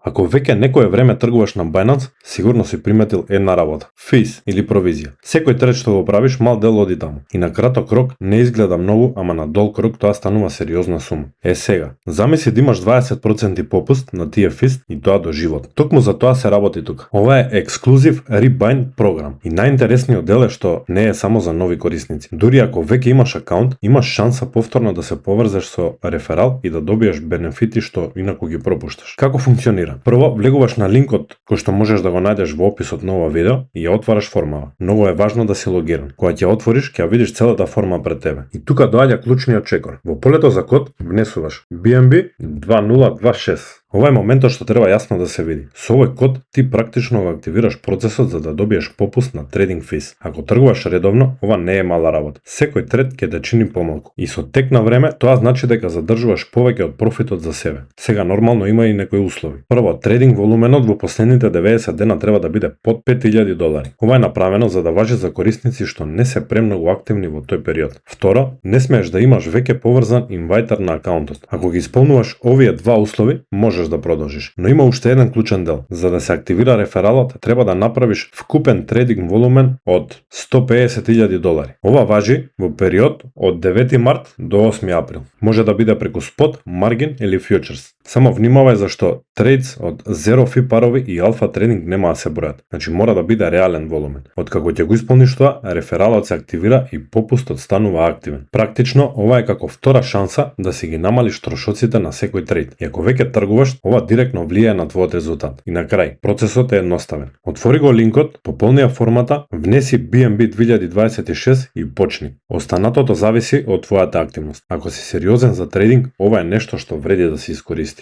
Ако веќе некое време тргуваш на Binance, сигурно си приметил една работа – физ или провизија. Секој тред што го правиш, мал дел оди таму. И на краток рок не изгледа многу, ама на долг рок тоа станува сериозна сума. Сега, замисли да имаш 20% попуст на тие физ и тоа до живот. Токму за тоа се работи тука. Ова е ексклузив Rebind програм. И најинтересниот дел е што не е само за нови корисници. Дури ако веќе имаш акаунт, имаш шанса повторно да се поврзеш со реферал и да добиеш бенефити што инаку ги пропушташ. Како функционира? Прво, влегуваш на линкот кој што можеш да го најдеш во описот на ова видео и ја отвараш формава. Многу е важно да си логиран. Кога ќе отвориш, ќе видиш целата форма пред тебе. И тука доаѓа клучниот чекор. Во полето за код внесуваш BNB 2026. Ова е моментот што треба јасно да се види. Со овој код ти практично го активираш процесот за да добиеш попуст на трейдинг физ. Ако тргуваш редовно, ова не е мала работа. Секој тред ќе те чини помалку. И со тек на време, тоа значи дека задржуваш повеќе од профитот за себе. Сега нормално има и некои услови. Прво, трейдинг волуменот во последните 90 дена треба да биде под $5000. Ова е направено за да важи за корисници што не се премногу активни во тој период. Второ, не смееш да имаш веќе поврзан инвајтер на акаунтот. Ако ги исполнуваш овие два услови, можеш да продолжиш. Но има уште еден клучен дел. За да се активира рефералот, треба да направиш вкупен трейдинг волумен од $150,000. Ова важи во период од 9 март до 8 април. Може да биде преку спот, маргин или фьючерс. Само внимавај зашто трейдс од zero fee парови и алфа трейдинг нема да се бројат. Значи мора да биде реален волумен. Откако ќе го исполниш тоа, рефералот се активира и попустот станува активен. Практично ова е како втора шанса да си ги намалиш трошоците на секој трейд. И ако веќе тргуваш, ова директно влијае на твојот резултат. И на крај, процесот е едноставен. Отвори го линкот, пополни ја формата, внеси BNB 2026 и почни. Останатото зависи од твојата активност. Ако си сериозен за трейдинг, ова е нешто што вреди да се искористи.